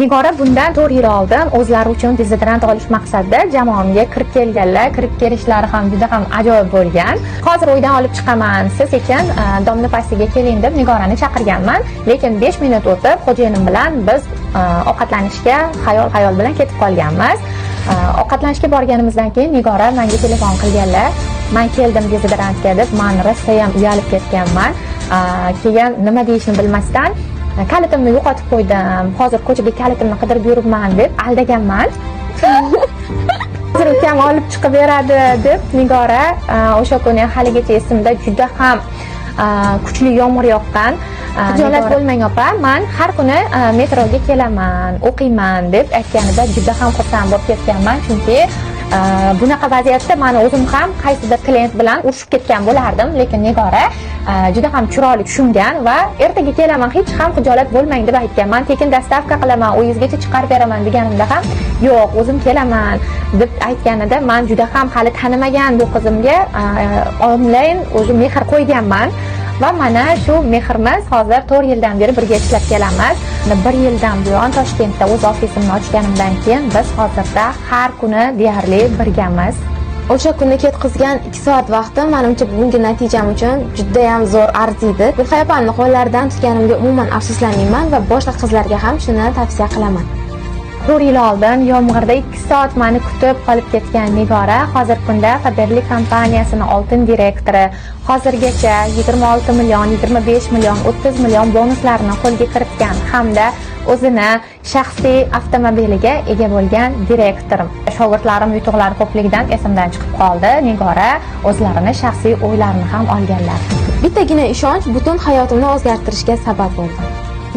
Nigora bundan 4 yil oldin o'zlari uchun dezodorant olish maqsadida jamoamga kirib kelganlar. Kirib kelishlari ham juda ham ajoyib bo'lgan. Hozir uydan olib chiqaman, siz sekin domni pastiga keling deb Nigorani chaqirganman. Lekin 5 minut o'tib xo'jayinim bilan biz ovqatlanishga xayol bilan ketib qolganmiz. Ovqatlanishga borganimizdan keyin Nigora menga telefon qilganlar. "Man keldim dezodorantga", deb man rosayam uyalib ketganman. Keyin nima deyishni bilmasdan, "Kalitimni yo'qotib qo'ydim, hozir ko'chada kalitimni qidirib yuribman", deb aldaganman. "Hozir ukam olib chiqib beradi", deb Nigora o'sha kuni haligacha esimda, juda ham kuchli yomg'ir yoqqan. "Xijolat bo'lmang, opa, man har kuni metroga kelaman, o'qiyman", deb aytganida juda ham xursand bo'lib ketganman, chunki bunaqa vaziyatda mani o'zim ham qaysidir klient bilan urushib ketgan bo'lardim, lekin Nigora juda ham chiroyli tushungan va "Ertaga kelaman, hech ham xijolat bo'lmang", deb aytgan. "Man tekin доставка qilaman, uyingizgacha chiqarib beraman", deganimda ham "Yo'q, o'zim kelaman", deb aytganida man juda ham hali tanimagan bu qizimga onlayn o'zi mehr qo'yganman va mana shu mehrimiz hozir 4 yildan beri birga ishlab kelamiz. Bir yildan buyon Toshkentda o'z ofisimni ochganimdan keyin biz hozirda har kuni deyarli birgamiz. O'sha kuni ketkazgan 2 soat vaqtim manimcha bugungi natijam uchun judayam zo'r arziydi. Gulxay opamni qo'llaridan tutganimga umuman afsuslanmayman va boshqa qizlarga ham shuni tavsiya qilaman. 4 yil oldin yomg'irda 2 soat mani kutib qolib ketgan Nigora hozirgi kunda Faberlic kompaniyasini oltin direktori, hozirgacha 26 million, 25 million, 30 million bonuslarni qo'lga kiritgan hamda o'zini shaxsiy avtomobiliga ega bo'lgan direktorim. Shogirdlarim yutuqlari ko'pligidan esimdan chiqib qoldi. Nigora o'zlarini shaxsiy uylarini ham olganlar. Bittagina ishonch butun hayotimni o'zgartirishga sabab bo'ldi.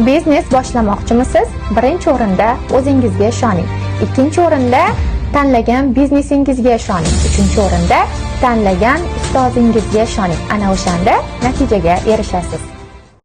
Biznes boshlamoqchimisiz? Birinchi o'rinda o'zingizga ishoning. Ikkinchi o'rinda tanlagan biznesingizga ishoning. Uchinchi o'rinda tanlagan ustozingizga ishoning. Ana o'shanda natijaga erishasiz.